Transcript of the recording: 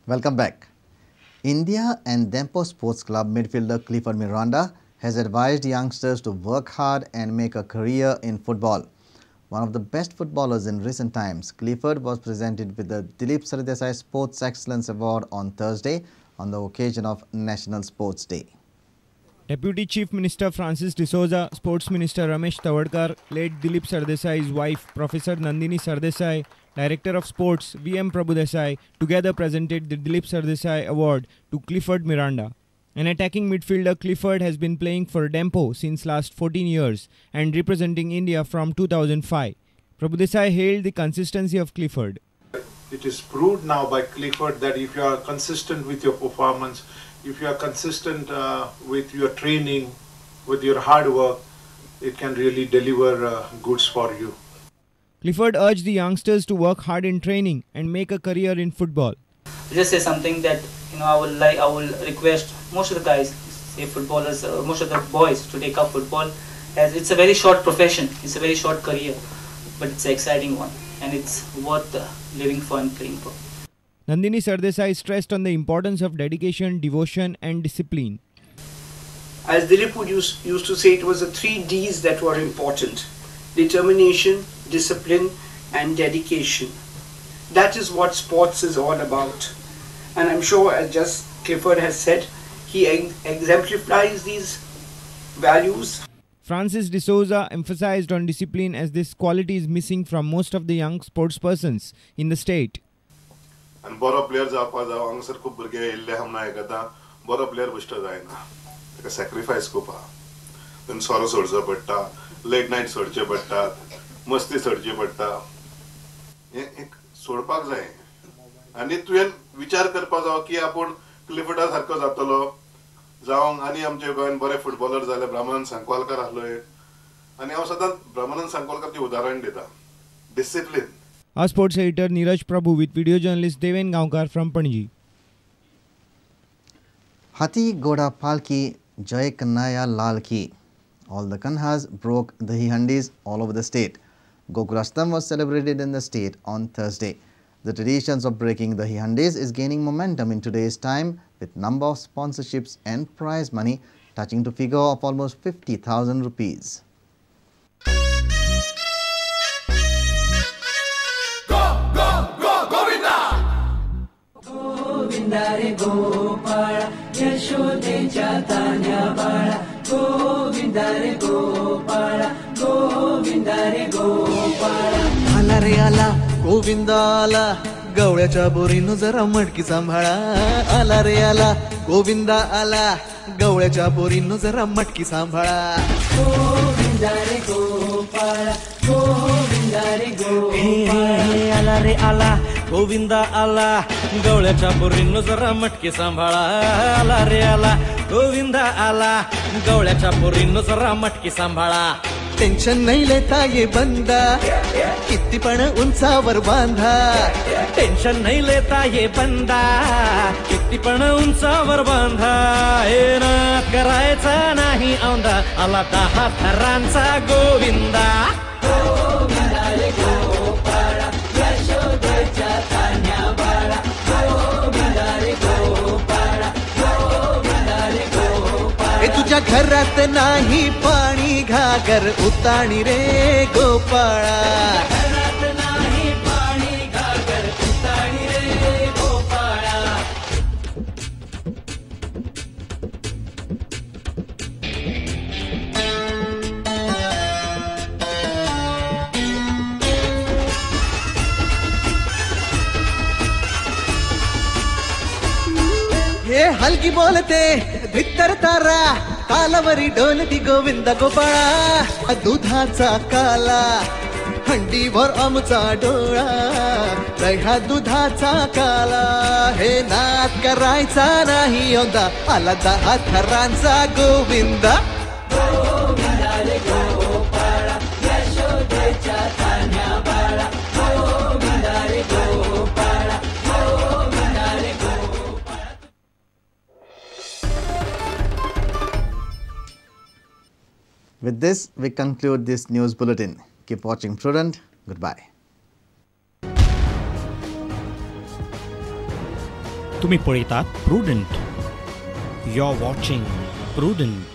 Welcome back. India and Dempo Sports Club midfielder Clifford Miranda has advised youngsters to work hard and make a career in football. One of the best footballers in recent times, Clifford was presented with the Dilip Sardesai Sports Excellence Award on Thursday on the occasion of National Sports Day. Deputy Chief Minister Francis D'Souza, Sports Minister Ramesh Tawadkar, late Dilip Sardesai's wife Professor Nandini Sardesai, Director of Sports V.M. Prabhudesai together presented the Dilip Sardesai Award to Clifford Miranda. An attacking midfielder, Clifford has been playing for Dempo since last 14 years and representing India from 2005. Prabhudesai hailed the consistency of Clifford. It is proved now by Clifford that if you are consistent with your performance, if you are consistent with your training, with your hard work, it can really deliver goods for you. Clifford urged the youngsters to work hard in training and make a career in football. Just say something that I will request most of the guys, say footballers, most of the boys to take up football, as it's a very short profession, it's a very short career, but it's an exciting one and it's worth living for and playing for. Nandini Sardesai stressed on the importance of dedication, devotion and discipline. As Dilip would used to say, it was the 3 Ds that were important: determination, discipline and dedication. That is what sports is all about. And I'm sure, as just Clifford has said, he exemplifies these values. Francis D'Souza emphasized on discipline as this quality is missing from most of the young sportspersons in the state. आनी बरो player जावपा जावो हांगासर खूब भुरगे येयल्ले आहा आयकता बरो प्लेयर बेश्टो जायना, ताका सॅक्रिफायस खूब आहा. तांकां सोरो सोडचो पडटा, लेट नायट सोडचे पडटात, मस्ती सोडची पडटा, हें एक सोडपाक जाय. आनी तुवें विचार करपाक जावो की आपूण क्लिफर्डा सारको जातलो जावंक. आनी आमच्या गोंयान बरे फुटबॉलर जाले, ब्राह्मणन सांकवालकर आहलो एक, आनी हांव सदांच ब्राह्मणन सांकवालकारचें उदाहरण दिता, discipline. Our sports editor Neeraj Prabhu with video journalist Deven Gaonkar from Panaji. Hathi Ghoda Palki Jai Kanhaiya Lal Ki. All the Kanhas broke dahi handis all over the state. Gokulashtami was celebrated in the state on Thursday. The traditions of breaking dahi handis is gaining momentum in today's time, with number of sponsorships and prize money touching to figure of almost 50,000 rupees. Gopala यशोदेच्या Tanya बाळा गोविंदा रे गोपाळा गोविंदा रे गोपाळा. आला रे आला गोविंदा आला, गवळ्याच्या बोरीनो जरा मटकी सांभाळा. आला रे आला गोविंदा आला, गवळ्याच्या बोरीनो जरा मटकी सांभाळा. गोविंदा रे गोपाळा गोविंदा रे गोपाळा. आला रे आला गोविंदा आला, गवळ्याच्या पोरींनो जरा मटकी सांभाळा. आला रे आला गोविंदा आला, गवळ्याच्या पोरींनो जरा मटकी सांभाळा. टेन्शन नाही लेता ये बंदा, किती पण उंचावर बांधा. टेन्शन नाही लेता ये बंदा, किती पण उंचावर बांधा. हे नाद करायचा नाही औंधा, आला 10 थरांचा गोविंदा. गोविंदा रे गोपाळा यशोदेच्या तान्या बाळा गोविंदा रे गोपाळा गोविंदा रे गोपाळा. तुझ्या घरात नाही पाणी घागर उताणी रे गोपाळा. घरात नाही पाणी घागर उताणी रे गोपाळा. हे हलकी बोलते भितर तारा, तालावरी डोलती गोविंद गोपाळा. दुधाचा काला हंडीवर आमचा डोळा, ह्या दुधाचा काला. हे नाद करायचा नाही औंधा, आला 10 थरांचा गोविंदा. गोविंदा रे गोपाळा यशोदेच्या तान्या बाळा गोविंदा रे गोपाळा गोविंदा रे Gopala. With this, we conclude this news bulletin. Keep watching Prudent. Goodbye. तुम्ही पळयतात Prudent. You are watching Prudent.